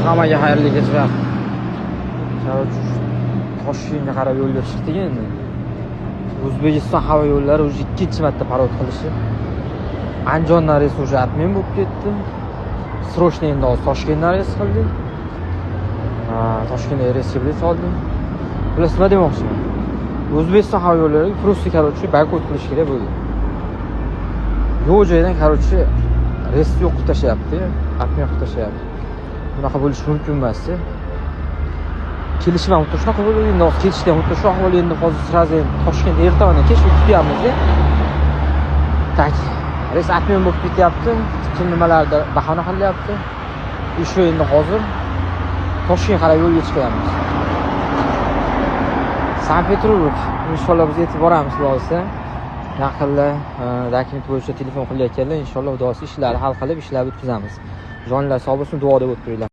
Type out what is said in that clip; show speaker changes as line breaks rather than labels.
Hammaga xayrli kechlar. Короче, Toshkentga qarab yo'lga chiqdik endi. O'zbekiston havo yo'llari уже ikkinchi marta parvoz qilishi. Andijondan reys уже отмен bo'lib ketdi. Срочно endi hozir Toshkentdan reys qildik. Ha, Toshkentga reysga bilet oldim. Xullas, nima demoqchiman? O'zbekiston havo yo'llari просто, короче, boykot qilish kerak bo'ldi. Yo'q joydan, короче, reysni yo'q qilib tashlayapti, отмен qilib tashlayapti. Bunaqa bo'lishi mumkin emas. Kelishim ham xuddi shunaqa bo'ldi, endi hozir ketishda ham xuddi shu ahvol. Endi hozir сразу endi Toshkent ertaman kech kutyapmiz. Так, reys отмен bo'lib ketyapti, kim nimalardir bahona qilyapti. И shu endi hozir Toshkent qarab yo'lga chiqyapmiz. Sankt Peterburg, inshaalloh, biz yetib boramiz, xudo xohlasa. Yaqinda dokument bo'yicha telefon qilayotganlar, inshaalloh, xudo xohlasa, ishlarni hal qilib, ishlarni bitkazamiz. Jonlar sog' bo'lsin, duoda bo'lib turinglar.